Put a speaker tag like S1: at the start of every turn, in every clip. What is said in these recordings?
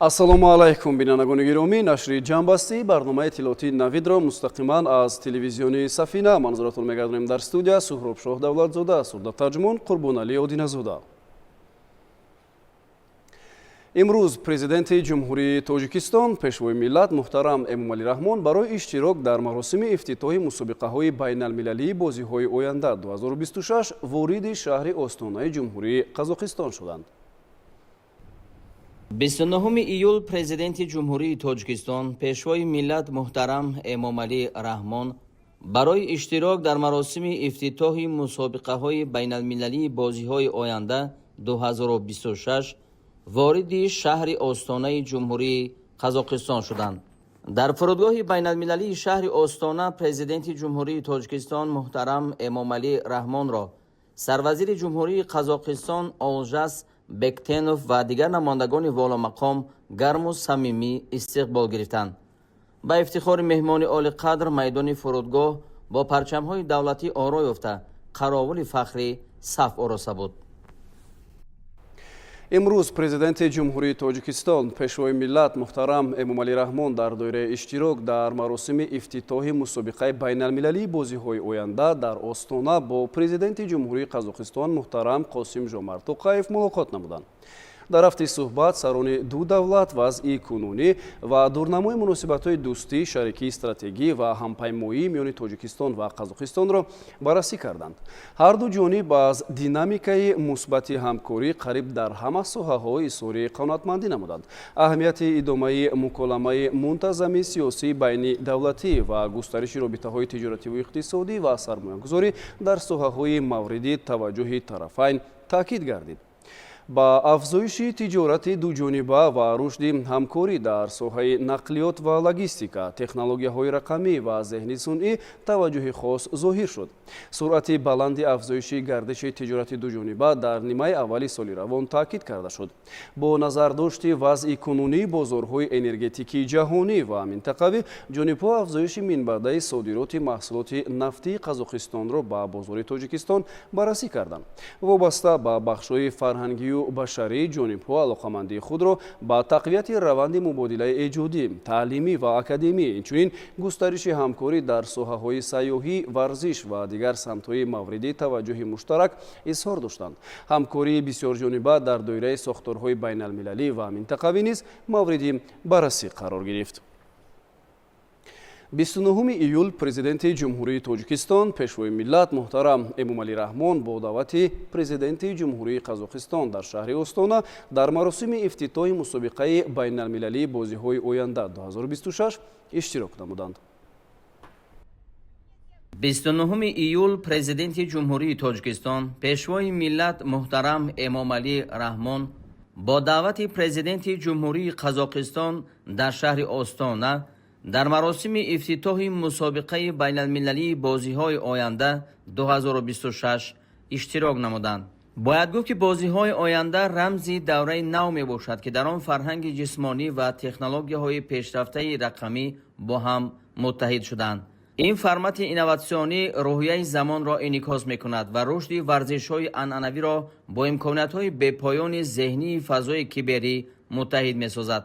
S1: Ассалому алайкум, бинандагони гиромӣ. Нашри ҷамъбастии барномаи иттилоотии Навидро мустақиман аз телевизиони Сафина манзуратон мегардонем. Дар студия Суҳробшоҳ Давлатзода, сурдатарҷумон Қурбоналӣ Одиназода. Имрӯз Президенти Ҷумҳурии Тоҷикистон, Пешвои миллат муҳтарам Эмомалӣ Раҳмон барои иштирок дар маросими ифтитоҳи мусобиқаҳои байналмилалии бозиҳои оянда 2026 вориди шаҳри Остонаи Ҷумҳурии Қазоқистон шуданд.
S2: 29 июл Президенти Ҷумҳурии Тоҷикистон, Пешвои миллат муҳтарам Эмомалӣ Раҳмон барои иштирок дар маросими ифтитоҳи мусобиқаҳои байналмилалии бозиҳои оянда 2026 вориди шаҳри Остонаи Ҷумҳурии Қазоқистон шуданд. Дар фурудгоҳи байналмилалии шаҳри Остона Президенти Ҷумҳурии Тоҷикистон муҳтарам Эмомалӣ Раҳмонро Сарвазири Ҷумҳурии Қазоқистон Олжас Бектенов ва дигар намояндагони воломақом гарму самимӣ истиқбол гирифтанд. Ба ифтихори меҳмони олиқадр майдони фурудгоҳ бо парчамҳои давлатӣ оро ёфта, қаровули фахрӣ саф ороста буд.
S1: Имрӯз Президенти Ҷумҳурии Тоҷикистон, Пешвои миллат муҳтарам Эмомалӣ Раҳмон дар доираи иштирок дар маросими ифтитоҳи мусобиқаи байналмилалии бозиҳои оянда дар Остона бо Президенти Ҷумҳурии Қазоқистон муҳтарам Қосим Жомарт Тоқаев мулоқот намуданд. Дар рафти суҳбат сарони ду давлат вазъи кунунӣ ва дурнамои муносибатҳои дӯстӣ, шарикии стратегӣ ва ҳампаймоӣ миёни Тоҷикистон ва Қазоқистонро баррасӣ карданд. Ҳарду ҷониб аз динамикаи мусбати ҳамкорӣ қариб дар ҳама соҳаҳо изҳори қаноатмандӣ намуданд. Аҳамияти идомаи муколамаи мунтазами сиёсии байни давлатӣ ва густариши робитаҳои тиҷоративу иқтисодӣ ва сармоягузорӣ дар соҳаҳои мавриди таваҷҷӯҳи тарафайн таъкид гардид. Ба афзоиши тиҷорати дуҷониба ва рушди ҳамкорӣ дар соҳаи нақлиёт ва логистика, технологияҳои рақамӣ ва зеҳни сунъӣ таваҷҷӯҳи хос зоҳир шуд. Суръати баланди афзоиши гардиши тиҷорати дуҷониба дар нимаи аввали соли равон таъкид карда шуд. Бо назардошти вазъи кунунии бозорҳои энергетикии ҷаҳонӣ ва минтақавӣ, ҷонибҳо афзоиши минбаъдаи содироти маҳсулоти нафтии Қазоқистонро ба бозори Тоҷикистон баррасӣ карданд. Вобаста ба бахшҳои фарҳангию башарӣ, ҷонибҳо алоқамандии худро ба тақвияти раванди мубодилаи эҷодӣ, таълимӣ ва академӣ, инчунин густариши ҳамкорӣ дар соҳаҳои сайёҳӣ, варзиш ва дигар самтҳои мавриди таваҷҷӯҳи муштарак изҳор доштанд. Ҳамкории бисёрҷониба дар доираи сохторҳои байналмилалӣ ва минтақавӣ низ мавриди баррасӣ қарор гирифт. 29 июл Президенти Ҷумҳурии Тоҷикистон, Пешвои миллат муҳтарам Эмомалӣ Раҳмон бо даъвати Президенти Ҷумҳурии Қазоқистон дар шаҳри Остона дар маросими ифтитоҳи мусобиқаи байналмилалии бозиҳои оянда 2026 иштирок намуданд.
S2: 29 июл Президенти Ҷумҳурии Тоҷикистон, Пешвои миллат муҳтарам Эмомалӣ Раҳмон бо даъвати Президенти Ҷумҳурии Қазоқистон дар шаҳри Остона дар маросими ифтитоҳи мусобиқаи байналмилалии бозиҳои оянда 2026 иштирок намуданд. Бояд гуфт, ки бозиҳои оянда рамзи давраи нав мебошад, ки дар он фарҳанги ҷисмонӣ ва технологияҳои пешрафтаи рақамӣ бо ҳам муттаҳид шуданд. Ин формати инноватсионӣ рӯҳияи замонро инъикос мекунад ва рушди варзишҳои анъанавиро бо имкониятҳои бепоёни зеҳнии фазои киберӣ муттаҳид месозад.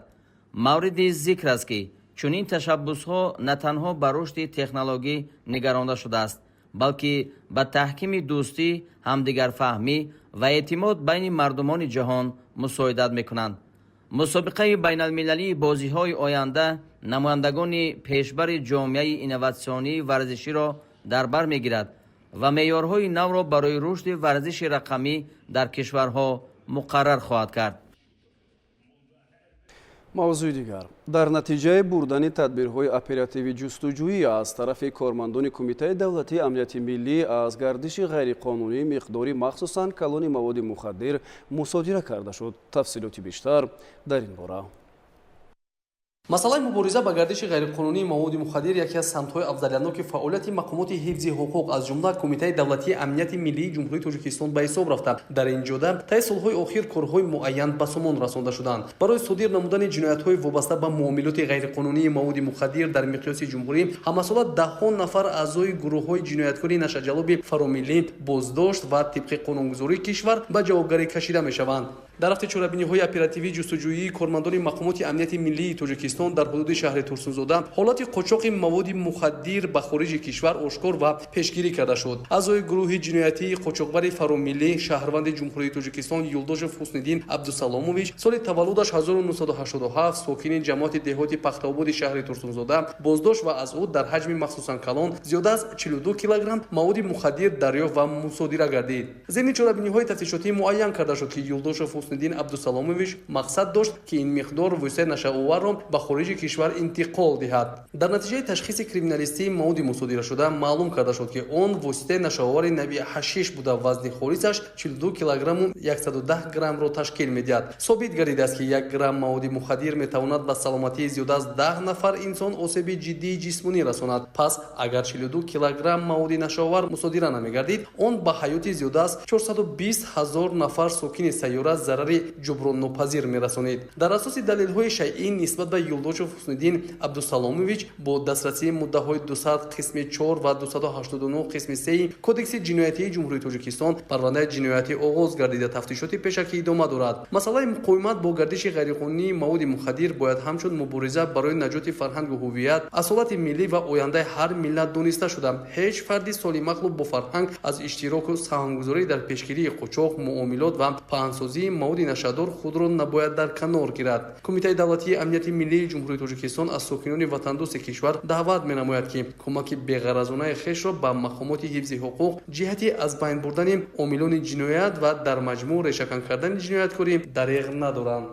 S2: Мавриди зикр аст, ки чунин ташаббусҳо на танҳо ба рушди технологӣ нигаронда шудааст, балки ба таҳкими дӯстӣ, ҳамдигарфаҳмӣ ва эътимод байни мардумони ҷаҳон мусоидат мекунанд. Мусобиқаи байналмилалии бозиҳои оянда намояндагони пешбари ҷомеаи инноватсионии варзиширо дар бар мегирад ва меъёрҳои навро барои рушди варзиши рақамӣ дар кишварҳо муқаррар хоҳад кард.
S1: Мавзӯи дигар. Дар натиҷаи бурдани тадбирҳои оперативӣ ҷустуҷӯӣ аз тарафи кормандони Кумитаи давлатии амнияти миллӣ аз гардиши ғайриқонунӣ миқдори махсусан калони маводи мухаддир мусодира карда шуд. Тафсилоти бештар дар ин бора.
S3: Масъалаи мубориза ба гардиши ғайриқонунии маводи мухаддир яке аз самтҳои афзалиятноки фаъолияти мақомоти ҳифзи ҳуқуқ, аз ҷумла Кумитаи давлатии амнияти миллии Ҷумҳурии Тоҷикистон ба ҳисоб рафта, дар ин ҷода таи солҳои охир корҳои муайян ба сомон расонда шуданд. Барои содир намудани ҷиноятҳои вобаста ба муомилоти ғайриқонунии маводи мухаддир дар миқёси ҷумҳурӣ ҳамасола даҳҳо нафар аъзои гурӯҳҳои ҷинояткори нашъаҷалоби фаромиллӣ боздошт ва тибқи қонунгузории кишвар ба ҷавобгарӣ кашида мешаванд. Дар рафти чорабиниҳои оперативии ҷустуҷӯии кормандони мақомоти амнияти миллии Тоҷикистон дар ҳудуди шаҳри Турсунзода ҳолати қочоқи маводи мухаддир ба хориҷи кишвар ошкор ва пешгирӣ карда шуд. Аъзои гурӯҳи ҷиноятии қочоқбари фаромиллӣ, шаҳрванди Ҷумҳурии Тоҷикистон Юлдошев Ҳусниддин Абдусаломович, соли таваллудаш 1987, сокини ҷамоати деҳоти Пахтаободи шаҳри Турсунзода боздошт ва аз ӯ дар ҳаҷми махсусан калон зиёда аз 42 килограмм маводи мухаддир дарёфт ва мусодира гардид. Зимни чорабиниҳои тафтишотӣ муайян карда шуд, ки Юлдошев Ҳусниддин Абдусаломович мақсад дошт, ки ин миқдор воситаи нашъаоварро ба хориҷи кишвар интиқол диҳад. Дар натиҷаи ташхиси криминалистии маводи мусодирашуда маълум карда шуд, ки он воситаи нашъаовари навъи ҳашиш буда, вазни холисаш 42 килограмму 110 граммро ташкил медиҳад. Собит гардидааст, ки 1 грамм маводи мухаддир метавонад ба саломатии зиёда аз 10 нафар инсон осеби ҷиддии ҷисмонӣ расонад. Пас агар 42 килограмм маводи нашъаовар мусодира намегардид, он ба ҳаёти зиёда аз 420 ҳазор нафар сокини сайёра зарари ҷуброннопазир мерасонид. Дар асоси далелҳои шайъӣ нисбат ба Юлдошев Ҳусниддин Абдусаломович бо дастрасии муддаҳои 200 қисми 4 ва 289 қисми 3 Кодекси ҷиноятии Ҷумҳурии Тоҷикистон парвандаи ҷиноятӣ оғоз гардида, тафтишоти пешакӣ идома дорад. Масъалаи муқовимат бо гардиши ғайриқонунии маводи мухаддир бояд ҳамчун мубориза барои наҷоти фарҳангу ҳувият, асолати миллӣ ва ояндаи ҳар миллат дониста шуда, ҳеҷ фарди солимақлу бо фарҳанг аз иштироку саҳмгузорӣ дар пешгирии қочоқ, муомилот ва паҳнсозии маводи нашъадор худро набояд дар канор гирад. Кумитаи давлатии амнияти миллии Ҷумҳурии Тоҷикистон аз сокинони ватандӯсти кишвар даъват менамояд, ки кӯмаки беғаразонаи хешро ба мақомоти ҳифзи ҳуқуқ ҷиҳати аз байн бурдани омилони ҷиноят ва дар маҷмӯъ решакан кардани ҷинояткорӣ дареғ надоранд.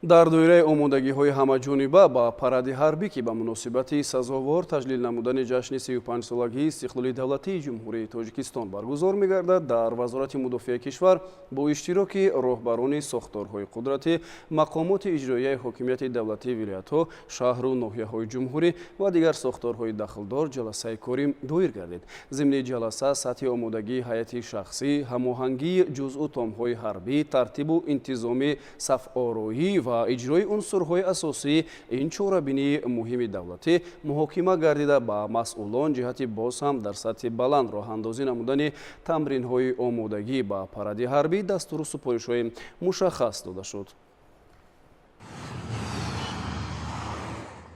S1: Дар доираи омодагиҳои ҳамаҷониба ба паради ҳарбӣ, ки ба муносибати сазовор таҷлил намудани ҷашни 35-солагии истиқлоли давлатии Ҷумҳурии Тоҷикистон баргузор мегардад, дар Вазорати мудофиаи кишвар бо иштироки роҳбарони сохторҳои қудратӣ, мақомоти иҷроияи ҳокимияти давлатии вилоятҳо, шаҳру ноҳияҳои ҷумҳурӣ ва дигар сохторҳои дахлдор ҷаласаи корӣ доир гардид. Зимни ҷаласа сатҳи омодагии ҳайати шахсӣ, ҳамоҳангии ҷузъу томҳои ҳарбӣ, тартибу интизоми сафороӣ ва иҷрои унсурҳои асосии ин чорабинии муҳими давлатӣ муҳокима гардида, ба масъулон ҷиҳати боз ҳам дар сатҳи баланд роҳандозӣ намудани тамринҳои омодагӣ ба паради ҳарбӣ дастуру супоришҳои мушаххас дода шуд.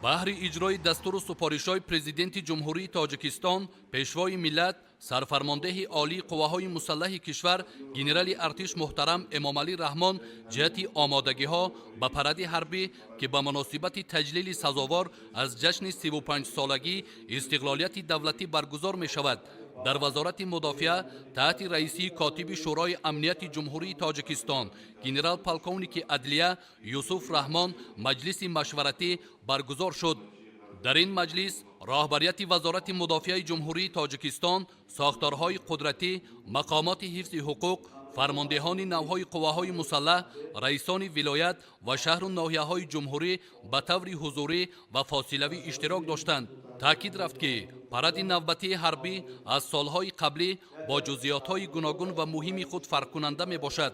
S4: Баҳри иҷрои дастуру супоришҳои Президенти Ҷумҳурии Тоҷикистон, Пешвои миллат, сарфармондеҳи олии қувваҳои мусаллаҳи кишвар генерали артиш муҳтарам Эмомалӣ Раҳмон ҷиҳати омодагиҳо ба паради ҳарбӣ, ки ба муносибати таҷлили сазовор аз ҷашни 35-солагии истиқлолияти давлатӣ баргузор мешавад, дар Вазорати мудофиа таҳти раисии котиби Шӯрои амнияти Ҷумҳурии Тоҷикистон генерал-полковники адлия Юсуф Раҳмон маҷлиси машваратӣ баргузор шуд. Дар ин маҷлис роҳбарияти Вазорати мудофиаи Ҷумҳурии Тоҷикистон, сохторҳои қудратӣ, мақомоти ҳифзи ҳуқуқ, фармондеҳони навҳои қувваҳои мусаллаҳ, раисони вилоят ва шаҳру ноҳияҳои ҷумҳурӣ ба таври ҳузурӣ ва фосилавӣ иштирок доштанд. Таъкид рафт, ки паради навбатии ҳарбӣ аз солҳои қаблӣ бо ҷузъиётҳои гуногун ва муҳими худ фарқкунанда мебошад.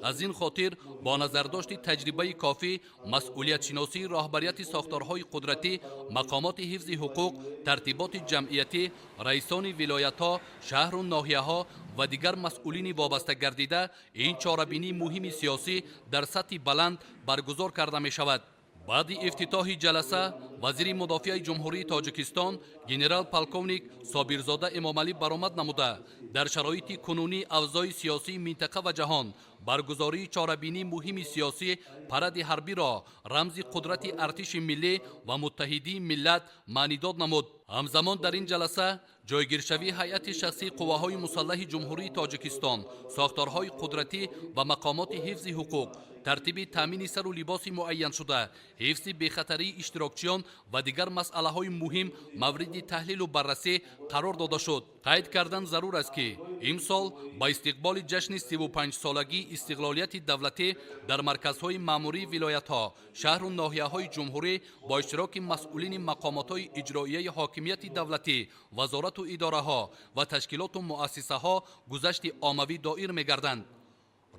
S4: Аз ин хотир бо назардошти таҷрибаи кофӣ, масъулиятшиносии роҳбарияти сохторҳои қудратӣ, мақомоти ҳифзи ҳуқуқ, тартиботи ҷамъиятӣ, раисони вилоятҳо, шаҳру ноҳияҳо ва дигар масъулини вобаста гардида, ин чорабинии муҳими сиёсӣ дар сатҳи баланд баргузор карда мешавад. Баъди ифтитоҳи ҷаласа вазири мудофиаи Ҷумҳурии Тоҷикистон генерал-полковник Собирзода Эмомалӣ баромад намуда, дар шароити кунунии авзои сиёсии минтақа ва ҷаҳон баргузории чорабинии муҳими сиёсӣ паради ҳарбиро рамзи қудрати артиши миллӣ ва муттаҳидии миллат маънидод намуд. Ҳамзамон дар ин ҷаласа ҷойгиршавии ҳайати шахсии қувваҳои мусаллаҳи Ҷумҳурии Тоҷикистон, сохторҳои қудратӣ ва мақомоти ҳифзи ҳуқуқ, тартиби таъмини сару либоси муайяншуда, ҳифзи бехатарии иштирокчиён ва дигар масъалаҳои муҳим мавриди таҳлилу баррасӣ қарор дода шуд. Қайд кардан зарур аст, ки имсол ба истиқболи ҷашни 35-солагии истиқлолияти давлатӣ дар марказҳои маъмурии вилоятҳо, шаҳру ноҳияҳои ҷумҳурӣ бо иштироки масъулини мақомотҳои иҷроияи ҳокимияти давлатӣ, вазорату идораҳо ва ташкилоту муассисаҳо гузашти оммавӣ доир мегарданд.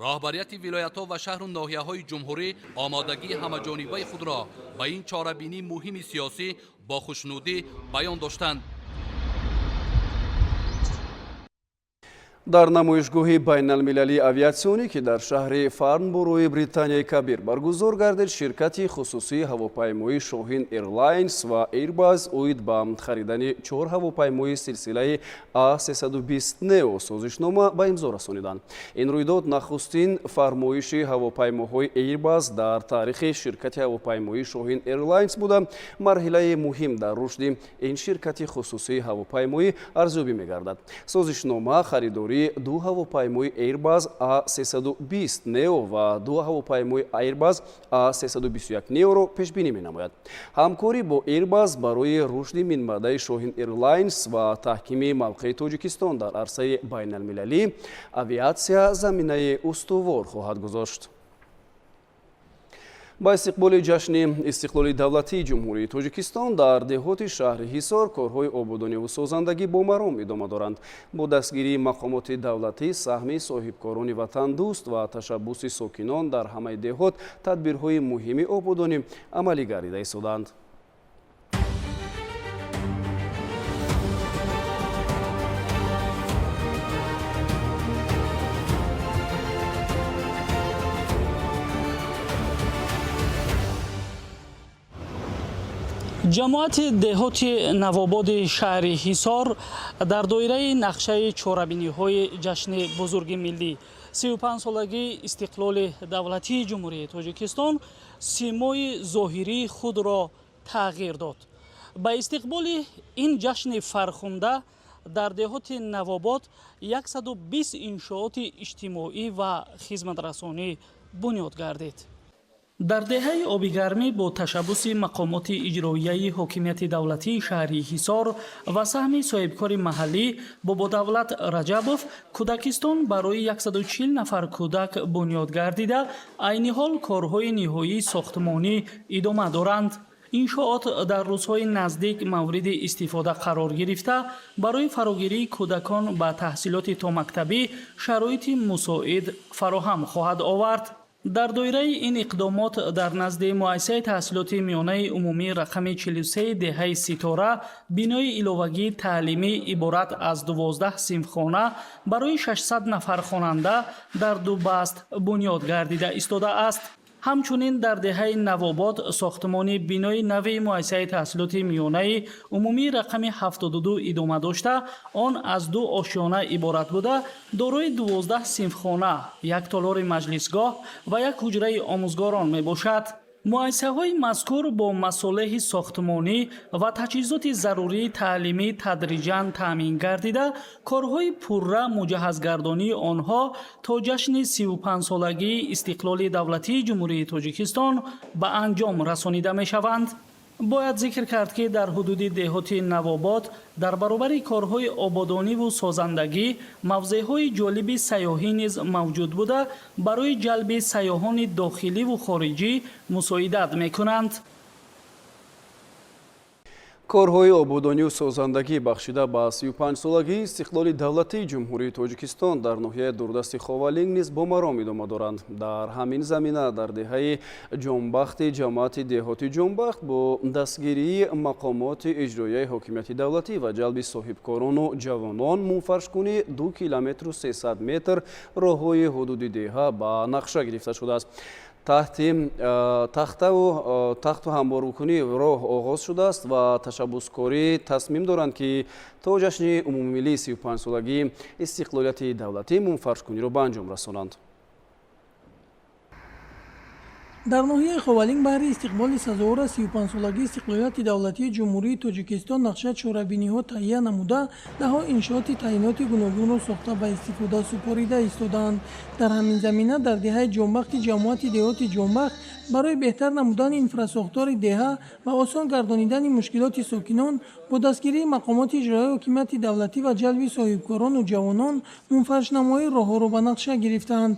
S4: Роҳбарияти вилоятҳо ва шаҳру ноҳияҳои ҷумҳурӣ омодагии ҳамаҷонибаи худро ба ин чорабинии муҳими сиёсӣ бо хушнудӣ баён доштанд.
S1: Дар намоишгоҳи байналмилалии авиатсионӣ, ки дар шаҳри Фарнборои Британияи Кабир баргузор гардид, ширкати хусусии ҳавопаймоии Шоҳин Эйрлайнс ва Airbus оид ба харидани 4 ҳавопаймои силсилаи А320 Neo созишнома ба имзо расониданд. Ин рӯйдод нахустин фармоиши ҳавопаймоҳои Airbus дар таърихи ширкати ҳавопаймоии Шоҳин Эйрлайнс буда, марҳилаи муҳим дар рушди ин ширкати хусусии ҳавопаймоӣ арзёбӣ мегардад. Созишнома харидории 2 ҳавопаймои Airbus A320 Neo ва 2 ҳавопаймои Airbus A321 Neo-ро пешбинӣ менамояд. Ҳамкорӣ бо Airbus барои рушди минбаъдаи Шоҳин Эйрлайнс ва таҳкими мавқеи Тоҷикистон дар арсаи байналмилалӣ авиатсия заминаи устувор хоҳад гузошт. Ба истиқболи ҷашни истиқлоли давлатии Ҷумҳурии Тоҷикистон дар деҳоти шаҳри Ҳисор корҳои ободониву созандагӣ бо маром идома доранд. Бо дастгирии мақомоти давлатӣ, саҳми соҳибкорони ватандӯст ва ташаббуси сокинон дар ҳамаи деҳот тадбирҳои муҳими ободонӣ амалӣ гардида истодаанд.
S5: Ҷамоати деҳоти Навободи шаҳри Ҳисор дар доираи нақшаи чорабиниҳои ҷашни бузурги миллӣ 35-солагии истиқлоли давлатии Ҷумҳурии Тоҷикистон симои зоҳирии худро тағйир дод. Ба истиқболи ин ҷашни фархунда дар деҳоти Навобод 120 иншооти иҷтимоӣ ва хизматрасонӣ бунёд гардид. Дар деҳаи Обигармӣ бо ташаббуси мақомоти иҷроияи ҳокимияти давлатии шаҳри Ҳисор ва саҳми соҳибкори маҳаллӣ Бободавлат Раҷабов кӯдакистон барои 140 нафар кӯдак бунёд гардида, айни ҳол корҳои ниҳоии сохтмонӣ идома доранд. Иншоот дар рӯзҳои наздик мавриди истифода қарор гирифта, барои фарогирии кӯдакон ба таҳсилоти томактабӣ шароити мусоид фароҳам хоҳад овард. Дар доираи ин иқдомот дар назди муассисаи таҳсилоти миёнаи умумӣ рақами 43 деҳаи Ситора бинои иловагии таълимӣ иборат аз 12 синфхона барои 600 нафар хонанда дар ду баст бунёд гардида истодааст. Ҳамчунин дар деҳаи Навобод сохтмони бинои нави муассисаи таҳсилоти миёнаи умумии рақами 72 идома дошта, он аз 2 ошёна иборат буда, дорои 12 синфхона, як толори маҷлисгоҳ ва як ҳуҷраи омӯзгорон мебошад. Муассисаҳои мазкур бо масолеҳи сохтмонӣ ва таҷҳизоти зарурии таълимӣ тадриҷан таъмин гардида, корҳои пурра муҷаҳҳазгардонии онҳо то ҷашни 35-солагии истиқлоли давлатии Ҷумҳурии Тоҷикистон ба анҷом расонида мешаванд. Бояд зикр кард, ки дар ҳудуди деҳоти Навобод дар баробари корҳои ободониву созандагӣ мавзеъҳои ҷолиби сайёҳӣ низ мавҷуд буда, барои ҷалби сайёҳони дохиливу хориҷӣ мусоидат мекунанд.
S1: Корҳои ободониву созандагӣ бахшида ба 35-солагии истиқлоли давлатии Ҷумҳурии Тоҷикистон дар ноҳияи дурдасти Ховалинг низ бо маром идома доранд. Дар ҳамин замина дар деҳаи Ҷонбахти ҷамоати деҳоти Ҷонбахт бо дастгирии мақомоти иҷроияи ҳокимияти давлатӣ ва ҷалби соҳибкорону ҷавонон мунфаршкунии 2 километру 300 метр роҳҳои ҳудуди деҳа ба нақша гирифта шудааст. Тахту ҳамворкунии роҳ оғоз шудааст ва ташаббускорӣ тасмим доранд, ки то ҷашни умумимиллии 35-солагии истиқлолияти давлатӣ мунфаршкуниро ба анҷом расонанд.
S6: Дар ноҳияи Ховалинг баҳри истиқболи сазовора 35-солагии истиқлолияти давлатии Ҷумҳурии Тоҷикистон нақша чорабиниҳо таҳия намуда, даҳҳо иншооти таъиноти гуногунро сохта ба истифода супорида истодаанд. Дар ҳамин замина дар деҳаи Ҷонбахти ҷамоати деҳоти Ҷонбахт барои беҳтар намудани инфрасохтори деҳа ва осон гардонидани мушкилоти сокинон бо дастгирии мақомоти иҷроияи ҳокимияти давлатӣ ва ҷалби соҳибкорону ҷавонон мунфаршнамоии роҳҳоро ба нақша гирифтаанд.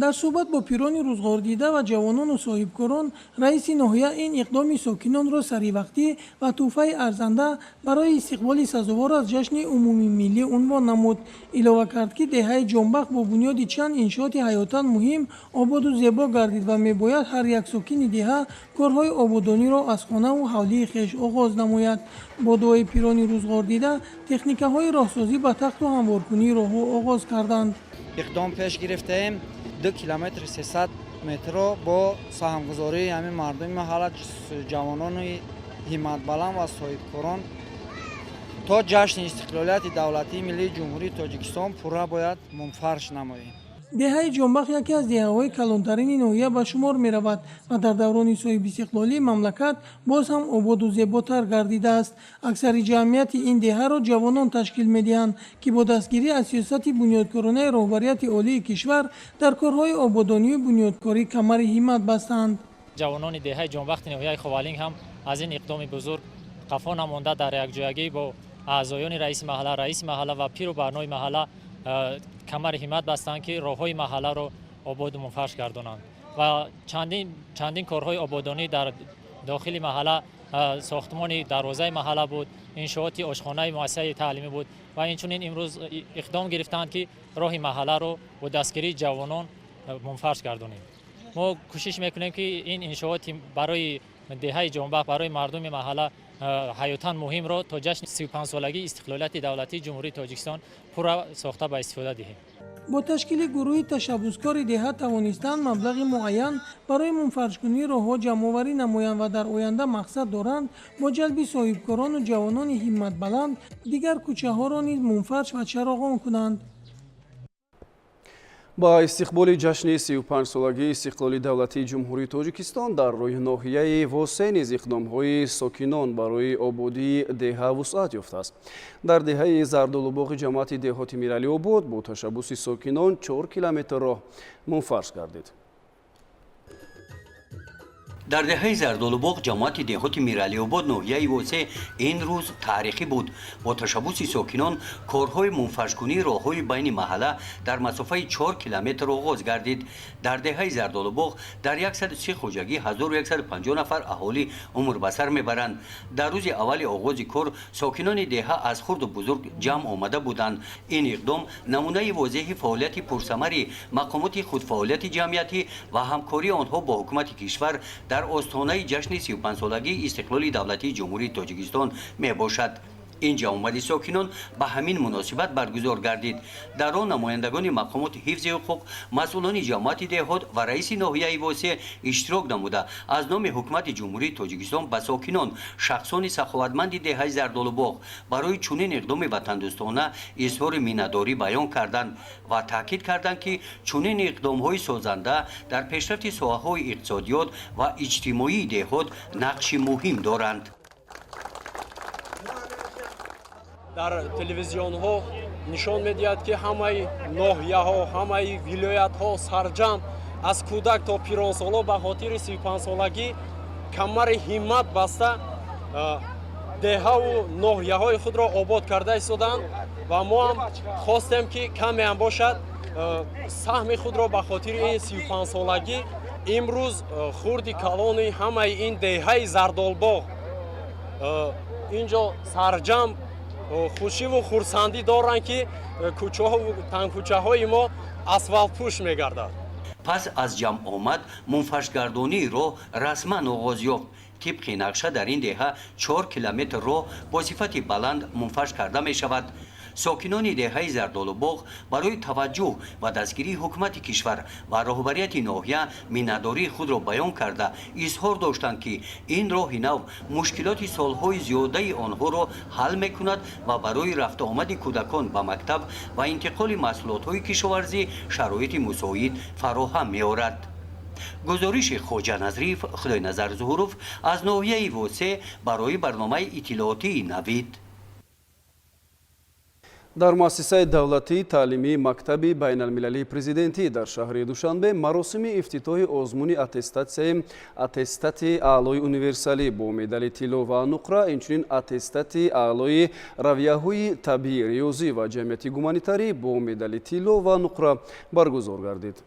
S6: Дар суҳбат бо пирони рӯзғордида ва ҷавонону соҳибкорон, раиси ноҳия ин иқдоми сокинонро саривақтӣ ва тӯҳфаи арзанда барои истиқболи сазовор аз ҷашни умумимиллӣ унвон намуд. Илова кард, ки деҳаи Ҷонбахт бо бунёди чанд иншооти ҳаётан муҳим ободу зебо гардид ва мебояд ҳар як сокини деҳа корҳои ободониро аз хонаву ҳавлии хеш оғоз намояд. Бо дуои пирони рӯзғордида техникаҳои роҳсозӣ ба тахту ҳамворкунии роҳҳо оғоз карданд.
S7: Иқдом пеш гирифтаем, 2 километри 300 метрро бо саҳмгузории ҳамин мардуми маҳалла, ҷавонони ҳимматбаланд ва соҳибкорон то ҷашни истиқлолияти давлатии миллии Ҷумҳурии Тоҷикистон пурра бояд мунфарш намоем.
S6: Деҳаи Ҷонбахт яке аз деҳаҳои калонтарини ноҳия ба шумор меравад ва дар даврони соҳибистиқлолии мамлакат боз ҳам ободу зеботар гардидааст. Аксари ҷамъияти ин деҳаро ҷавонон ташкил медиҳанд, ки бо дастгирӣ аз сиёсати бунёдкоронаи роҳбарияти олии кишвар дар корҳои ободонию бунёдкорӣ камари ҳиммат бастанд.
S8: Ҷавонони деҳаи Ҷонбахти ноҳияи Ховалинг ҳам аз ин иқдоми бузург қафо намонда, дар якҷоягӣ бо аъзоёни раиси маҳалла, раиси маҳалла ва пиру барнои маҳалла камари ҳиммат бастанд, ки роҳҳои маҳалларо ободу мунфарш гардонанд ва чандин корҳои ободонӣ дар дохили маҳалла, сохтмони дарвозаи маҳалла буд, иншооти ошхонаи муассисаи таълимӣ буд ва инчунин имрӯз иқдом гирифтанд, ки роҳи маҳалларо бо дастгирии ҷавонон мунфарш гардонем. Мо кӯшиш мекунем, ки ин иншооти барои деҳаи Ҷонбахт, барои мардуми маҳалла ҳаётан муҳимро то ҷашни 35-солагии истиқлолияти давлатии Ҷумҳурии Тоҷикистон пурра сохта ба истифода диҳем.
S6: Бо ташкили гурӯҳи ташаббускори деҳа тавонистанд маблағи муайян барои мунфаршкунии роҳҳо ҷамъоварӣ намоянд ва дар оянда мақсад доранд бо ҷалби соҳибкорону ҷавонони ҳимматбаланд дигар кӯчаҳоро низ мунфарш ва чароғон кунанд.
S1: Ба истиқболи ҷашни 35-солагии истиқлоли давлатии Ҷумҳурии Тоҷикистон дар рӯи ноҳияи Восе низ иқдомҳои сокинон барои ободии деҳа вусъат ёфтааст. Дар деҳаи Зардолубоғи ҷамоати деҳоти Миралиобод бо ташаббуси сокинон 4 километр роҳ мунфарш гардид.
S9: Дар деҳаи Зардолубоғ ҷамоати деҳоти Миралиобод ноҳияи Восе ин рӯз таърихӣ буд. Бо ташаббуси сокинон корҳои мунфаршкунии роҳҳои байни маҳалла дар масофаи 4 километр оғоз гардид. Дар деҳаи Зардолубоғ дар 130 хоҷагӣ 1150 нафар аҳолӣ умр ба сар мебаранд. Дар рӯзи аввали оғози кор сокинони деҳа аз хурду бузург ҷамъ омада буданд. Ин иқдом намунаи возеҳи фаъолияти пурсамари мақомоти худфаъолияти ҷамъиятӣ ва ҳамкории онҳо бо ҳукумати кишвар дар остонаи ҷашни 35-солагии истиқлоли давлатии Ҷумҳурии Тоҷикистон мебошад. Ин ҷамъомади сокинон ба ҳамин муносибат баргузор гардид. Дар он намояндагони мақомоти ҳифзи ҳуқуқ, масъулони ҷамоати деҳот ва раиси ноҳияи Восе иштирок намуда, аз номи ҳукумати Ҷумҳурии Тоҷикистон ба сокинон, шахсони саховатманди деҳаи Зардолубоғ барои чунин иқдоми ватандӯстона изҳори миннатдорӣ баён карданд ва таъкид карданд, ки чунин иқдомҳои созанда дар пешрафти соҳаҳои иқтисодиёт ва иҷтимоии деҳот нақши муҳим доранд.
S10: Дар телевизионҳо нишон медиҳад, ки ҳамаи ноҳияҳо, ҳамаи вилоятҳо сарҷамъ аз кӯдак то пиронсоло ба хотири 35-солагӣ камари ҳиммат баста деҳаву ноҳияҳои худро обод карда истоданд ва мо ҳам хостем, ки камеам бошад, саҳми худро ба хотири ин 35-солагӣ имрӯз хурди калони ҳамаи ин деҳаи Зардолбоғ инҷо сарҷамъ хушиву хурсандӣ доранд, ки кӯчаҳо тангкӯчаҳои мо асфалтпӯш мегардад.
S9: Пас аз ҷамъомад мунфаршгардонии роҳ расман оғоз ёфт. Тибқи нақша дар ин деҳа 4 километр роҳ бо сифати баланд мунфарш карда мешавад. Сокинони деҳаи Зардолубоғ барои таваҷҷӯҳ ва дастгирии ҳукумати кишвар ва роҳбарияти ноҳия миннатдории худро баён карда, изҳор доштанд, ки ин роҳи нав мушкилоти солҳои зиёдаи онҳоро ҳал мекунад ва барои рафтуомади кӯдакон ба мактаб ва интиқоли маҳсулотҳои кишоварзӣ шароити мусоид фароҳам меорад. Гузориши Хоҷа Назриев, Худойназар Зуҳуров аз ноҳияи Восе барои барномаи иттилоотии Навид.
S1: Дар муассисаи давлатии таълимии мактаби байналмилалии президентӣ дар шаҳри Душанбе маросими ифтитоҳи озмуни аттестатсияи аттестати аълои универсалӣ бо медали тилло ва нуқра, инчунин аттестати аълои равияҳои табиӣ, риёзӣ ва ҷамъияти гуманитарӣ бо медали тилло ва нуқра баргузор гардид.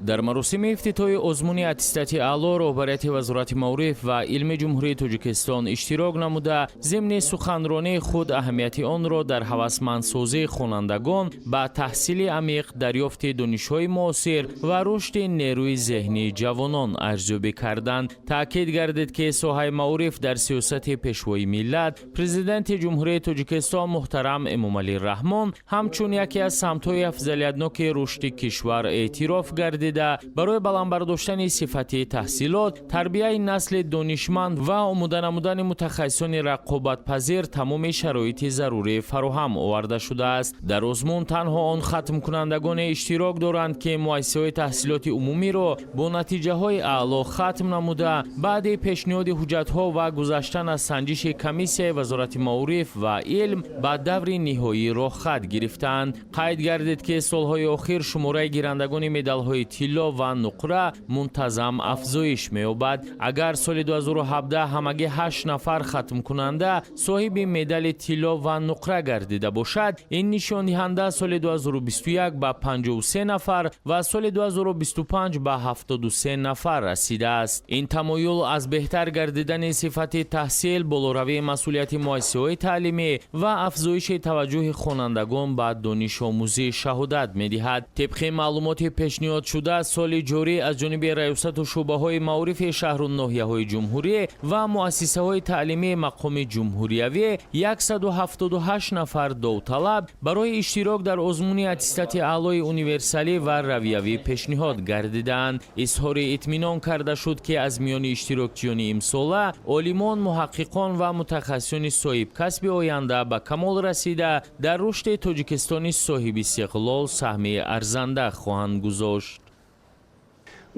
S11: Дар маросими ифтитоҳи озмуни аттестати аъло роҳбарияти Вазорати маориф ва илми Ҷумҳурии Тоҷикистон иштирок намуда, зимни суханронии худ аҳамияти онро дар ҳавасмандсозии хонандагон ба таҳсили амиқ, дарёфти донишҳои муосир ва рушди нерӯи зеҳнии ҷавонон арзёбӣ карданд. Таъкид гардид, ки соҳаи маориф дар сиёсати Пешвои миллат, Президенти Ҷумҳурии Тоҷикистон муҳтарам Эмомалӣ Раҳмон ҳамчун яке аз самтҳои афзалиятноки рушди кишвар эътироф гардида, барои баланд бардоштани сифати таҳсилот, тарбияи насли донишманд ва омода намудани мутахассисони рақобатпазир тамоми шароити зарурӣ фароҳам оварда шудааст. Дар озмун танҳо он хатмкунандагоне иштирок доранд, ки муассисаҳои таҳсилоти умумиро бо натиҷаҳои аъло хатм намуда, баъди пешниҳоди ҳуҷҷатҳо ва гузаштан аз санҷиши комиссияи Вазорати маориф ва илм ба даври ниҳоӣ роҳхат гирифтаанд. Қайд гардид, ки солҳои охир шумораи гирандагони медалҳои тилло ва нуқра мунтазам афзоиш меёбад. Агар соли 2017 ҳамагӣ ҳашт нафар хатмкунанда соҳиби медали тилло ва нуқра гардида бошад, ин нишондиҳанда соли 2021 ба 53 нафар ва соли 2025 ба 73 нафар расидааст. Ин тамоюл аз беҳтар гардидани сифати таҳсил, болоравии масъулияти муассисаҳои таълимӣ ва афзоиши таваҷҷӯҳи хонандагон ба донишомӯзӣ шаҳодат медиҳад. Тибқи маълумоти пешниҳодшуда, соли ҷорӣ аз ҷониби раёсату шӯъбаҳои маорифи шаҳру ноҳияҳои ҷумҳурӣ ва муассисаҳои таълимии мақоми ҷумҳуриявӣ 178 нафар довталаб барои иштирок дар озмуни аттестати аълои универсалӣ ва равиявӣ пешниҳод гардидаанд. Изҳори итминон карда шуд, ки аз миёни иштирокчиёни имсола олимон, муҳаққиқон ва мутахассисони соҳибкасби оянда ба камол расида, дар рушди Тоҷикистони соҳибистиқлол саҳми арзанда хоҳанд гузошт.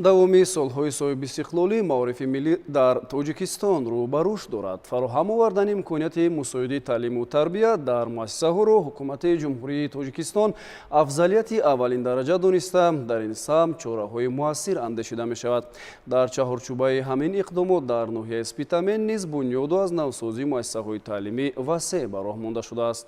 S1: Давоми солҳои соҳибистиқлолӣ маорифи миллӣ дар Тоҷикистон рӯ ба рушд дорад. Фароҳам овардани имконияти мусоиди таълиму тарбия дар муассисаҳоро Ҳукумати Ҷумҳурии Тоҷикистон афзалияти аввалин дараҷа дониста, дар ин самт чораҳои муассир андешида мешавад. Дар чаҳорчӯбаи ҳамин иқдомот дар ноҳияи Спитамен низ бунёду аз навсозии муассисаҳои таълимӣ васеъ ба роҳ монда шудааст.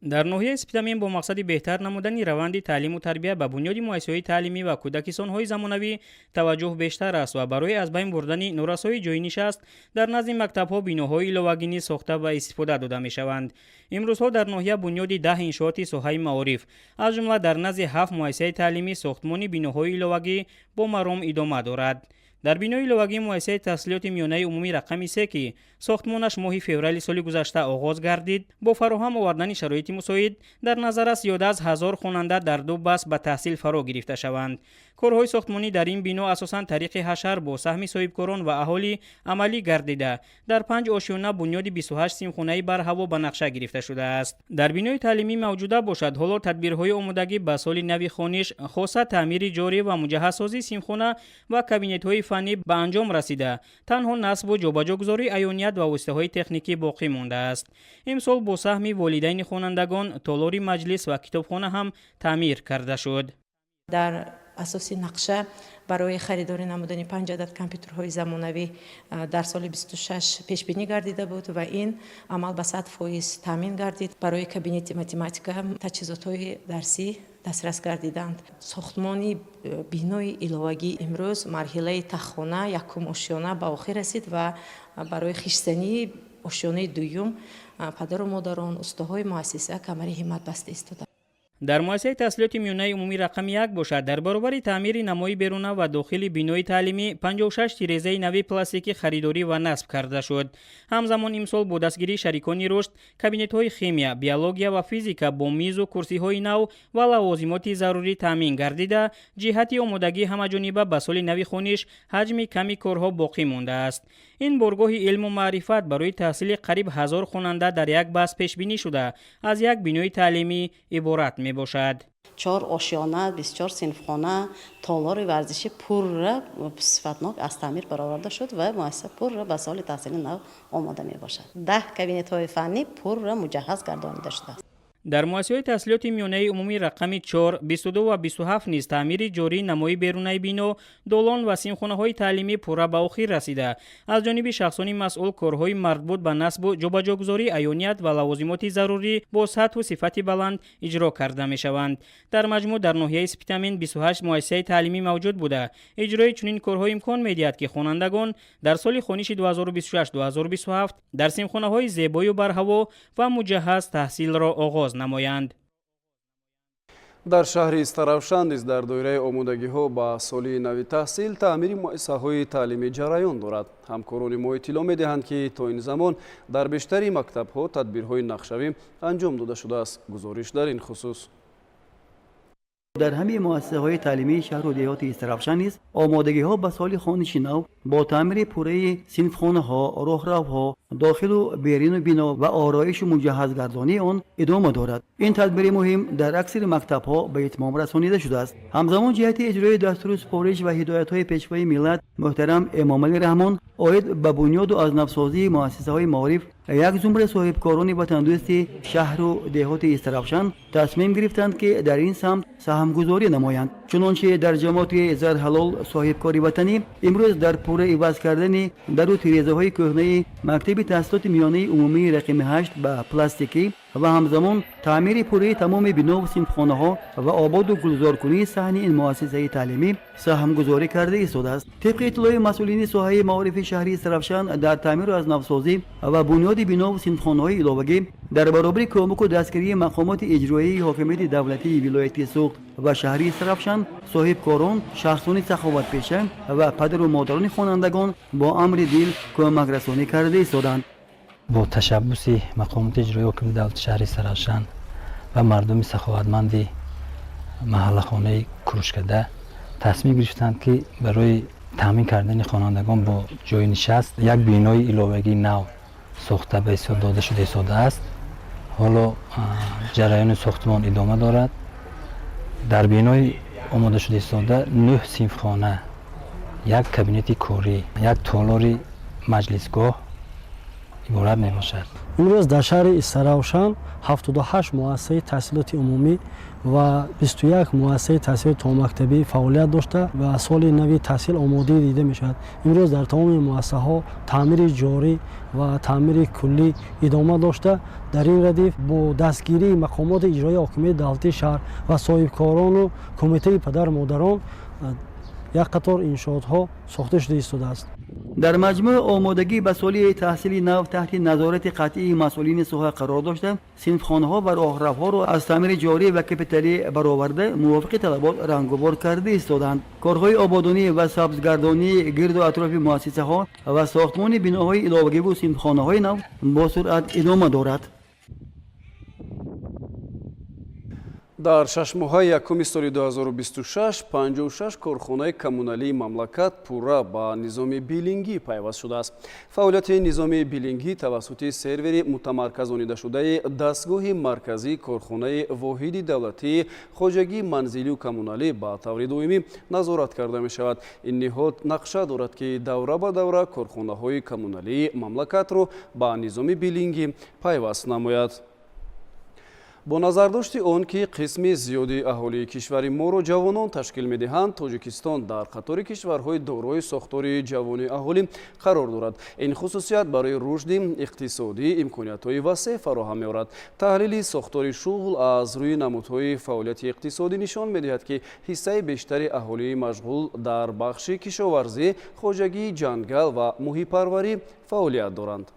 S12: Дар ноҳияи Спитамен бо мақсади беҳтар намудани раванди таълиму тарбия ба бунёди муассисаҳои таълимӣ ва кӯдакистонҳои замонавӣ таваҷҷӯҳ бештар аст ва барои аз байн бурдани норасоии ҷойи нишаст дар назди мактабҳо биноҳои иловагӣ низ сохта ва истифода дода мешаванд. Имрӯзҳо дар ноҳия бунёди 10 иншооти соҳаи маориф, аз ҷумла дар назди ҳафт муассисаи таълимӣ сохтмони биноҳои иловагӣ бо маром идома дорад. Дар бинои иловагии муассисаи таҳсилоти миёнаи умумӣ рақами 3, ки сохтмонаш моҳи феврали соли гузашта оғоз гардид, бо фароҳам овардани шароити мусоид дар назар аст зиёда аз 1000 хонанда дар ду баст ба таҳсил фаро гирифта шаванд. Корҳои сохтмонӣ дар ин бино асосан тариқи ҳашар бо саҳми соҳибкорон ва аҳолӣ амалӣ гардида, дар панҷ ошёна бунёди 28 синфхонаи барҳаво ба нақша гирифта шудааст. Дар бинои таълимӣ мавҷуда бошад, ҳоло тадбирҳои омодагӣ ба соли нави хониш, хоса таъмири ҷорӣ ва муҷаҳҳазсозии синфхона ва кабинетҳои фаннӣ ба анҷом расида, танҳо насбу ҷобаҷогузории аёният ва воситаҳои техникӣ боқӣ мондааст. Имсол бо саҳми волидайни хонандагон толори маҷлис ва китобхона ҳам таъмир карда шуд.
S13: Дар асоси нақша барои харидорӣ намудани панҷ адад компютерҳои замонавӣ дар соли 26 пешбинӣ гардида буд ва ин амал ба 100% таъмин гардид. Барои кабинети математика таҷҳизотҳои дарсӣ дастрас гардиданд. Сохтмони бинои иловагӣ имрӯз марҳилаи таххона, якум ошёна ба охир расид ва барои хиштзании ошёнаи дуюм падару модарон, устоҳои муассиса камари ҳиммат баста истодаанд.
S12: Дар муассисаи таҳсилоти миёнаи умумӣ рақами 1 бошад, дар баробари таъмири намои беруна ва дохили бинои таълимӣ 56 тирезаи нави пластикӣ харидорӣ ва насб карда шуд. Ҳамзамон имсол бо дастгирии шарикони рушд кабинетҳои химия, биология ва физика бо мизу курсиҳои нав ва лавозимоти зарурӣ таъмин гардида, ҷиҳати омодагии ҳамаҷониба ба соли нави хониш ҳаҷми ками корҳо боқӣ мондааст. Ин боргоҳи илму маърифат барои таҳсили қариб 1000 хонанда дар як баст пешбинӣ шуда, аз як бинои таълимӣ иборат мебошад.
S14: Чор ошёна, 24 синфхона, толори варзишӣ пурра сифатнок аз таъмир бароварда шуд ва муассиса пурра ба соли таҳсили нав омода мебошад. 10 кабинетҳои фаннӣ пурра муҷаҳҳаз гардонида шудааст.
S12: Дар муассисаҳои таҳсилоти миёнаи умумӣ рақами 4, 22 ва 27 низ таъмири ҷории намои берунаи бино, долон ва синфхонаҳои таълимӣ пурра ба охир расида, аз ҷониби шахсони масъул корҳои марбут ба насбу ҷобаҷогузории аёният ва лавозимоти зарурӣ бо сатҳу сифати баланд иҷро карда мешаванд. Дар маҷмӯъ дар ноҳияи Спитамен 28 муассисаи таълимӣ мавҷуд буда, иҷрои чунин корҳо имкон медиҳад, ки хонандагон дар соли хониши 2026-2027 дар синфхонаҳои зебою барҳаво ва муҷаҳҳаз таҳсилро оғоз намоянд.
S1: Дар шаҳри Истаравшан низ дар доираи омодагиҳо ба соли нави таҳсил таъмири муассисаҳои таълимӣ ҷараён дорад. Ҳамкорони мо иттилоъ медиҳанд, ки то ин замон дар бештари мактабҳо тадбирҳои нақшавӣ анҷом дода шудааст. Гузориш дар ин хусус.
S15: Дар ҳамаи муассисаҳои таълимии шаҳру деҳоти Истаравшан низ омодагиҳо ба соли хониши нав бо таъмири пурраи синфхонаҳо, роҳравҳо, дохилу берину бино ва ороишу муҷаҳҳазгардонии он идома дорад. Ин тадбири муҳим дар аксари мактабҳо ба итмом расонида шудааст. Ҳамзамон ҷиҳати иҷрои дастуру супориш ва ҳидоятҳои Пешвои миллат муҳтарам Эмомалӣ Раҳмон оид ба бунёду аз навсозии муассисаҳои маориф як зумра соҳибкорони ватандӯсти шаҳру деҳоти Истаравшан тасмим гирифтанд, ки дар ин самт саҳмгузорӣ намоянд. Чунончи дар ҷамоати Зарҳалол соҳибкори ватанӣ имрӯз дар пурра иваз кардани дару тирезаҳои кӯҳнаи мактаби таҳсилоти миёнаи умумии рақами 8 ба пластикӣ ва ҳамзамон таъмири пурраи тамоми бинову синфхонаҳо ва ободу гулзоркунии саҳни ин муассисаи таълимӣ саҳмгузорӣ карда истодааст. Тибқи иттилои масъулини соҳаи маорифи шаҳри Истаравшан, дар таъмиру аз навсозӣ ва бунёди бинову синфхонаҳои иловагӣ дар баробари кӯмаку дастгирии мақомоти иҷроияи ҳокимияти давлатии вилояти Суғд ва шаҳри Истаравшан, соҳибкорон, шахсони саховатпеша ва падару модарони хонандагон бо амри дил кӯмакрасонӣ карда истоданд.
S16: Бо ташаббуси мақомоти иҷроии ҳокимияти давлати шаҳри Истаравшан ва мардуми саховатманди маҳаллахонаи Курушкада тасмим гирифтанд, ки барои таъмин кардани хонандагон бо ҷойи нишаст як бинои иловагии нав сохта ба ҳисоб дода шуда истодааст. Ҳоло ҷараёни сохтмон идома дорад. Дар бинои омода шуда истода нӯҳ синфхона, як кабинети корӣ, як толори маҷлисгоҳ иборат мебошад.
S17: Имрӯз дар шаҳри Истаравшан 78 муассисаи таҳсилоти умумӣ ва 21 муассисаи таҳсилоти томактабӣ фаъолият дошта ва соли нави таҳсил омодагӣ дида мешавад. Имрӯз дар тамоми муассисаҳо таъмири ҷорӣ ва таъмири куллӣ идома дошта, дар ин радиф бо дастгирии мақомоти иҷроии ҳокимияти давлатии шаҳр ва соҳибкорону кумитаи падару модарон як қатор иншоотҳо сохта шуда истодааст.
S15: Дар маҷмӯъ омодагӣ ба соли таҳсили нав таҳти назорати қатъии масъулини соҳа қарор дошта, синфхонаҳо ва роҳравҳоро аз таъмири ҷорӣ ва капиталӣ бароварда, мувофиқи талабот рангувор карда истоданд. Корҳои ободонӣ ва сабзгардонии гирду атрофи муассисаҳо ва сохтмони биноҳои иловагиву синфхонаҳои нав бо суръат идома дорад.
S1: Дар шашмоҳаи якуми соли 2026 56 корхонаи коммуналии мамлакат пурра ба низоми билингӣ пайваст шудааст. Фаъолияти низоми билингӣ тавассути сервери мутамарказонидашудаи дастгоҳи марказии корхонаи воҳиди давлатии хоҷагии манзилию коммуналӣ ба таври доимӣ назорат карда мешавад. Ин ниҳод нақша дорад, ки давра ба давра корхонаҳои коммуналии мамлакатро ба низоми билингӣ пайваст намояд. Бо назардошти он, ки қисми зиёди аҳолии кишвари моро ҷавонон ташкил медиҳанд, Тоҷикистон дар қатори кишварҳои дорои сохтори ҷавони аҳолӣ қарор дорад. Ин хусусият барои рушди иқтисодӣ имкониятҳои васеъ фароҳам меорад. Таҳлили сохтори шуғл аз рӯи намудҳои фаъолияти иқтисодӣ нишон медиҳад, ки ҳиссаи бештари аҳолии машғул дар бахши кишоварзӣ, хоҷагии ҷангал ва муҳитпарварӣ фаъолият доранд.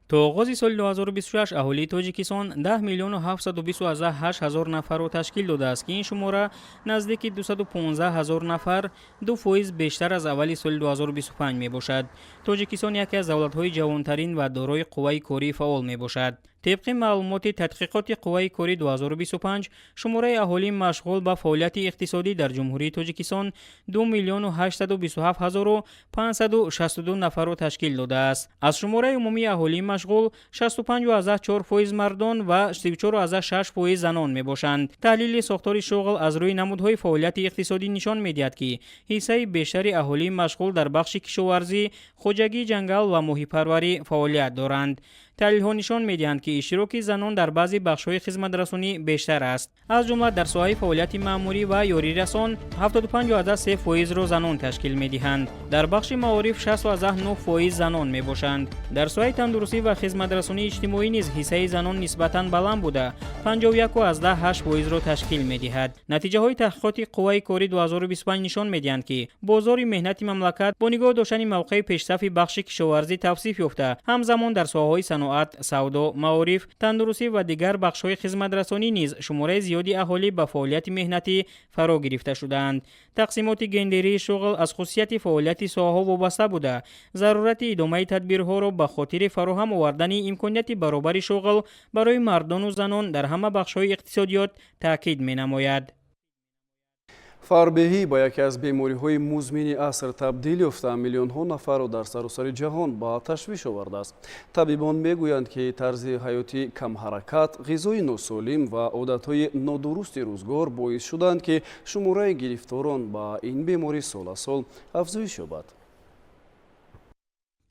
S12: То оғози соли 2026 аҳолии Тоҷикистон 10 миллиону 728 ҳазор нафарро ташкил додааст, ки ин шумора наздики 215 ҳазор нафар, 2% бештар аз аввали соли 2025 мебошад. Тоҷикистон яке аз давлатҳои ҷавонтарин ва дорои қувваи кории фаъол мебошад. Тибқи маълумоти тадқиқоти қувваи корӣ 2025, шумораи аҳолии машғул ба фаъолияти иқтисодӣ дар Ҷумҳурии Тоҷикистон 2 миллиону 827 ҳазору 562 нафарро ташкил додааст. Аз шумораи умумии аҳолии машғул 65,4% мардон ва 34,6% занон мебошанд. Таҳлили сохтори шуғл аз рӯи намудҳои фаъолияти иқтисодӣ нишон медиҳад, ки ҳиссаи бештари аҳолии машғул дар бахши кишоварзӣ, хоҷагии ҷангал ва моҳипарварӣ фаъолият доранд. Таҳлилҳо нишон медиҳанд, ки иштироки занон дар баъзе бахшҳои хизматрасонӣ бештар аст. Аз ҷумла дар соҳаи фаъолияти маъмурӣ ва ёрирасон 75,3 фоизро занон ташкил медиҳанд. Дар бахши маориф 60,9 фоиз занон мебошанд. Дар соҳаи тандурустӣ ва хизматрасонии иҷтимоӣ низ ҳиссаи занон нисбатан баланд буда, 51,8 фоизро ташкил медиҳад. Натиҷаҳои таҳқиқоти қувваи корӣ 2025 нишон медиҳанд, ки бозори меҳнати мамлакат бо нигоҳ доштани мавқеи пешсафи бахши кишоварзӣ тавсиф ёфта, ҳамзамон дар соҳаҳои саноат, савдо, маориф, тандурустӣ ва дигар бахшҳои хизматрасонӣ низ шумораи зиёди аҳолӣ ба фаъолияти меҳнатӣ фаро гирифта шудаанд. Тақсимоти гендерии шуғл аз хусусияти фаъолияти соҳаҳо вобаста буда, зарурати идомаи тадбирҳоро ба хотири фароҳам овардани имконияти баробари шуғл барои мардону занон дар ҳама бахшҳои иқтисодиёт таъкид менамояд.
S1: Фарбеҳӣ ба яке аз бемориҳои музмини аср табдил ёфта, миллионҳо нафарро дар саросари ҷаҳон ба ташвиш овардааст. Табибон мегӯянд, ки тарзи ҳаёти камҳаракат, ғизои носолим ва одатҳои нодурусти рӯзгор боис шуданд, ки шумораи гирифторон ба ин беморӣ сол аз сол афзоиш ёбад.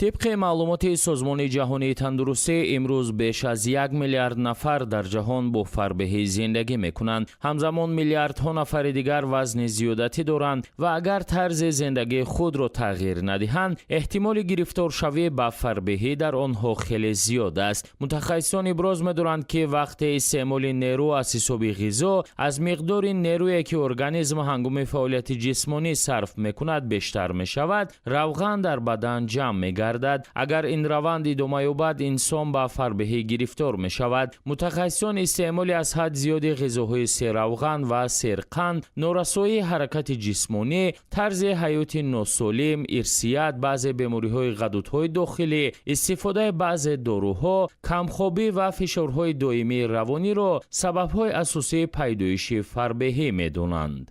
S11: Тибқи маълумоти Созмони ҷаҳонии тандурустӣ, имрӯз беш аз 1 миллиард нафар дар ҷаҳон бо фарбеҳӣ зиндагӣ мекунанд. Ҳамзамон миллиардҳо нафари дигар вазни зиёдатӣ доранд ва агар тарзи зиндагии худро тағйир надиҳанд, эҳтимоли гирифторшавӣ ба фарбеҳӣ дар онҳо хеле зиёд аст. Мутахассисон иброз медоранд, ки вақте истеъмоли нерӯ аз ҳисоби ғизо аз миқдори нерӯе, ки организм ҳангоми фаъолияти ҷисмонӣ сарф мекунад, бештар мешавад, равған дар бадан ҷамъ мегардад. Агар ин раванд идома ёбад, инсон ба фарбеҳӣ гирифтор мешавад. Мутахассисон истеъмоли аз ҳад зиёди ғизоҳои серравған ва серқанд, норасоии ҳаракати ҷисмонӣ, тарзи ҳаёти носолим, ирсият, баъзе бемориҳои ғадудҳои дохилӣ, истифодаи баъзе доруҳо, камхобӣ ва фишорҳои доимии равониро сабабҳои асосии пайдоиши фарбеҳӣ медонанд.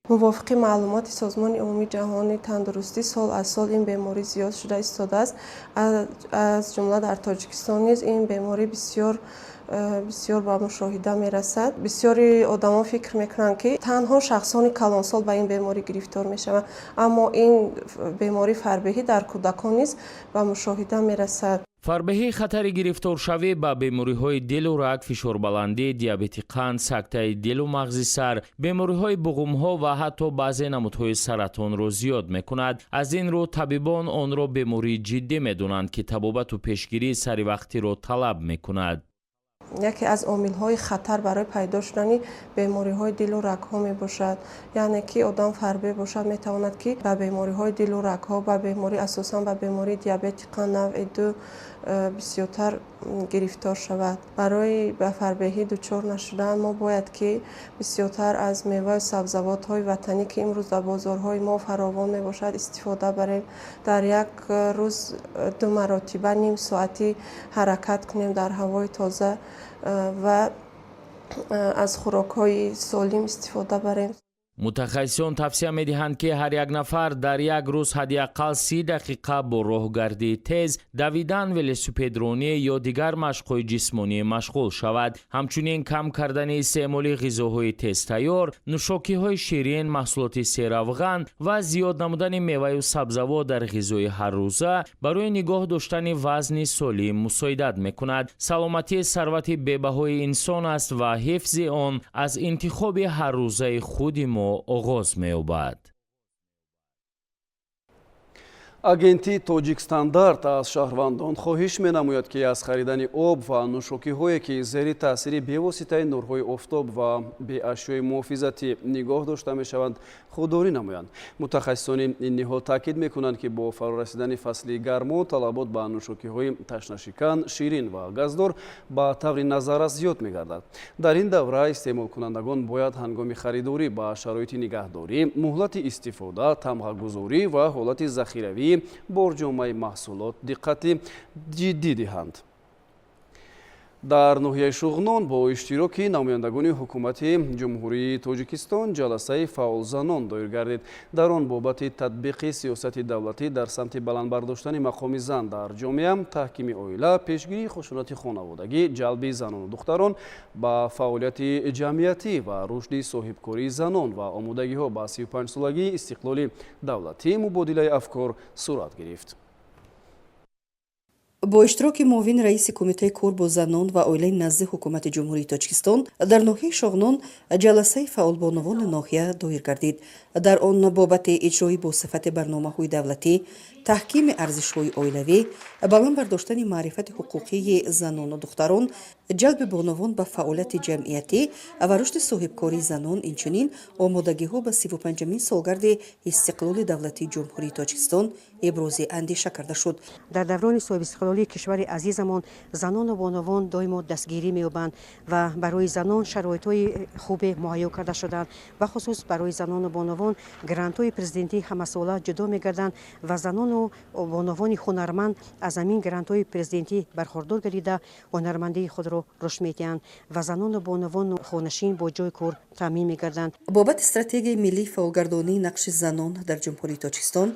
S18: Мувофиқи маълумоти Созмони умумии ҷаҳонии тандурустӣ, сол аз сол ин беморӣ зиёд шуда истодааст. Аз ҷумла дар Тоҷикистон низ ин беморӣ бисёр ба мушоҳида мерасад. Бисёри одамон фикр мекунанд, ки танҳо шахсони калонсол ба ин беморӣ гирифтор мешаванд, аммо ин бемории фарбеҳӣ дар кӯдакон низ ба мушоҳида мерасад.
S11: Фарбеҳӣ хатари гирифторшавӣ ба бемориҳои дилу раг, фишорбаландӣ, диабети қанд, сактаи дилу мағзи сар, бемориҳои буғумҳо ва ҳатто баъзе намудҳои саратонро зиёд мекунад. Аз ин рӯ табибон онро бемории ҷиддӣ медонанд, ки табобату пешгирии саривақтиро талаб мекунад.
S18: Яке аз омилҳои хатар барои пайдо шудани бемориҳои дилу рагҳо мебошад. Яъне ки одам фарбеҳ бошад, метавонад, ки ба бемориҳои дилу рагҳо, ба беморӣ, асосан ба бемории диабети қанд навъи 2 бисёртар гирифтор шавад. Барои ба фарбеҳӣ дучор нашудан мо бояд, ки бисёртар аз меваю сабзавотҳои ватанӣ, ки имрӯз дар бозорҳои мо фаровон мебошад, истифода барем. Дар як рӯз 2 маротиба ним соатӣ ҳаракат кунем дар ҳавои тоза ва аз хӯрокҳои солим истифода барем.
S11: Мутахассисон тавсия медиҳанд, ки ҳар як нафар дар як рӯз ҳадди аққал 30 дақиқа бо роҳгардии тез, давидан, велосипедронӣ ё дигар машқҳои ҷисмонӣ машғул шавад. Ҳамчунин кам кардани истеъмоли ғизоҳои тезтайёр, нӯшокиҳои ширин, маҳсулоти серавған ва зиёд намудани меваю сабзавот дар ғизои ҳаррӯза барои нигоҳ доштани вазни солим мусоидат мекунад. Саломатӣ сарвати бебаҳои инсон аст ва ҳифзи он аз интихоби ҳаррӯзаи худи мо оғоз меёбад.
S1: Агентии Тоҷикстандарт аз шаҳрвандон хоҳиш менамояд, ки аз харидани об ва нӯшокиҳое, ки зери таъсири бевоситаи нурҳои офтоб ва беашёи муҳофизатӣ нигоҳ дошта мешаванд, худдорӣ намоянд. Мутахассисони ин ниҳод таъкид мекунанд, ки бо фарорасидани фасли гармо талабот ба нӯшокиҳои ташнашикан, ширин ва газдор ба таври назаррас зиёд мегардад. Дар ин давра истеъмолкунандагон бояд ҳангоми харидорӣ ба шароити нигаҳдорӣ, муҳлати истифода, тамғагузорӣ ва ҳолати захиравии борҷомаи маҳсулот диққати ҷиддӣ диҳанд. Дар ноҳияи Шуғнон бо иштироки намояндагони ҳукумати Ҷумҳурии Тоҷикистон ҷаласаи фаъолзанон доир гардид. Дар он бобати татбиқи сиёсати давлатӣ дар самти баланд бардоштани мақоми зан дар ҷомеа, таҳкими оила, пешгирии хушунати хонаводагӣ, ҷалби занону духтарон ба фаъолияти ҷамъиятӣ ва рушди соҳибкории занон ва омодагиҳо ба 35-солагии истиқлоли давлатӣ мубодилаи афкор сурат гирифт.
S19: Бо иштироки муовини раиси Кумитаи кор бо занон ва оилаи назди Ҳукумати Ҷумҳурии Тоҷикистон дар ноҳияи Шоғнон ҷаласаи фаъолбонувони ноҳия доир гардид. Дар он бобати иҷрои босифати барномаҳои давлатӣ, таҳкими арзишҳои оилавӣ, баланд бардоштани маърифати ҳуқуқии занону духтарон, ҷалби бонувон ба фаъолияти ҷамъиятӣ ва рушди соҳибкории занон, инчунин омодагиҳо ба 35-умин солгарди истиқлоли давлатии Ҷумҳурии Тоҷикистон ибрози андеша карда шуд.
S20: Дар даврони соҳибистиқлолии кишвари азизамон занону бонувон доимо дастгирӣ меёбанд ва барои занон шароитҳои хубе муҳайё карда шуданд. Бахусус барои занону бонувон грантҳои президентӣ ҳамасола ҷудо мегарданд ва занону бонувони ҳунарманд аз ҳамин грантҳои президентӣ бархурдор гардида, ҳунармандии худро рушд медиҳанд ва занону бонувону хонашин бо ҷойи кор таъмин мегарданд.
S19: Бобати стратегияи миллии фаъолгардонии нақши занон дар Ҷумҳурии Тоҷикистон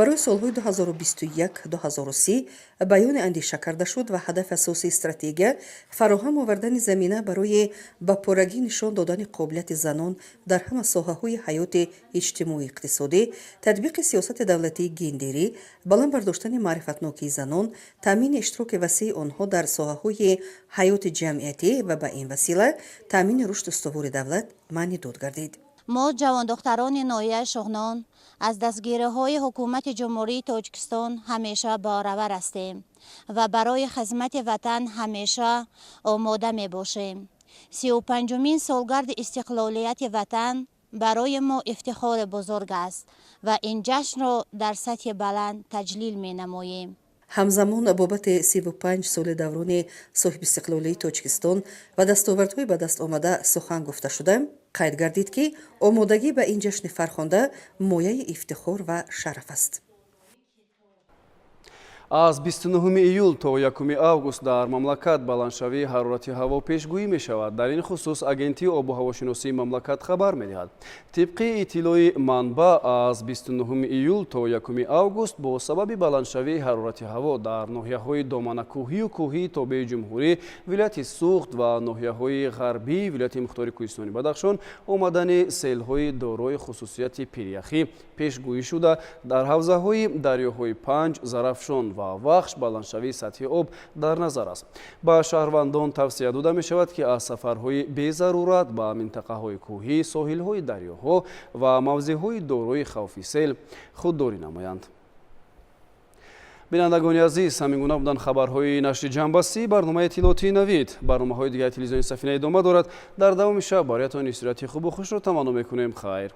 S19: барои солҳои 2021-2030 баёни андеша карда шуд ва ҳадафи асосии стратегия фароҳам овардани замина барои ба пуррагӣ нишон додани қобилияти занон дар ҳама соҳаҳои ҳаёти иҷтимоию иқтисодӣ, татбиқи сиёсати давлатии гендерӣ, баланд бардоштани маърифатнокии занон, таъмини иштироки васеи онҳо дар соҳаҳои ҳаёти ҷамъиятӣ ва ба ин васила таъмини рушди устувори давлат маънидод гардид.
S21: Мо, ҷавондухтарони ноҳияи Шуғнон, аз дастгириҳои Ҳукумати Ҷумҳурии Тоҷикистон ҳамеша боравар ҳастем ва барои хизмати ватан ҳамеша омода мебошем. 35-умин солгарди истиқлолияти ватан барои мо ифтихори бузург аст ва ин ҷашнро дар сатҳи баланд таҷлил менамоем.
S19: Ҳамзамон бобати 35 соли даврони соҳибистиқлолии Тоҷикистон ва дастовардҳои ба даст омада сухан гуфта шуда, қайд гардид, ки омодагӣ ба ин ҷашни фархунда мояи ифтихор ва шараф аст.
S1: Аз 29 июл то 1 август дар мамлакат баландшавии ҳарорати ҳаво пешгӯӣ мешавад. Дар ин хусус Агентии обу ҳавошиносии мамлакат хабар медиҳад. Тибқи иттилои манбаъ, аз 29 июл то 1 август бо сабаби баландшавии ҳарорати ҳаво дар ноҳияҳои доманакӯҳию кӯҳии тобеи ҷумҳурӣ, вилояти Суғд ва ноҳияҳои ғарбии вилояти мухтори Кӯҳистони Бадахшон омадани селҳои дорои хусусияти пиряхӣ пешгӯӣ шуда, дар ҳавзаҳои дарёҳои Панҷ, Зарафшон ва Вахш баландшавии сатҳи об дар назар аст. Ба шаҳрвандон тавсия дода мешавад, ки аз сафарҳои безарурат ба минтақаҳои кӯҳӣ, соҳилҳои дарёҳо ва мавзеъҳои дорои хавфи сел худдорӣ намоянд. Бинандагони азиз, ҳамин гуна буданд хабарҳои нашри ҷамъбастии барномаи иттилоотии Навид. Барномаҳои дигари телевизиони Сафина идома дорад. Дар давоми шаб бароятон истироҳати хубу хушро таманно мекунем. Хайр.